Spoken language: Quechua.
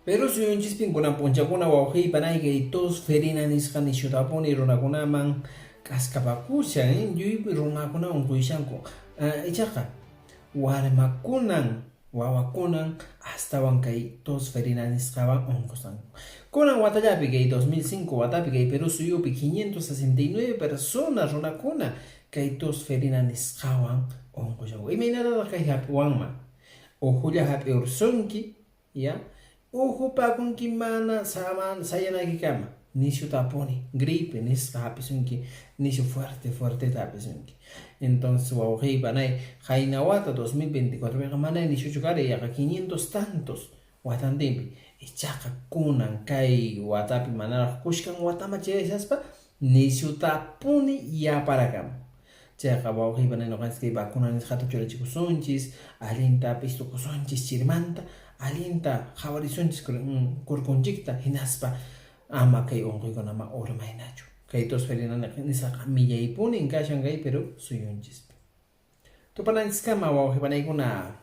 Perú suyunchispin kunan p'unchakuna wawqiy panay kay tosferina nisqa nishutapuni runakunaman k'askapakushan, eh? Lluypi runakuna unquyashanku. Ichaqa warmakunan wawakunan astawan kay tosferina nisqawan unqusqanku. Kunan watallapi kay 2005 watapi kay Perú suyupi 569 personas runakuna kay tosferina nisqawan unqushanku. Imaynatataq kay hap'iwanman? Uhulla hap'iursunki, ya? Uhupakunki mana sayanaykikama, nishutapuni gripe nisqa hap'isunki, nishu fuerte fuerteta hap'isunki. Entonces wawqiy panay, qayna wata 2024piqa mana nishuchu karan, yaqa 500 tantos watantinpi. Ichaqa kunan kay watapi manaraq kushkan watama chayashaspa nishutapuni yaparakamun. Chayqa wawqiy panay noqanchis kay vacuna nisqata churachikusunchis, allinta p'istukusunchis chirimanta, allinta qhawarisunchis kurkunchikta, hinaspa ama kay unquykunama urmaynachu. Kay tosferina nisqaqa millaypunin kashan kay Perú suyunchispi. Tupananchiskama wawqi panaykuna.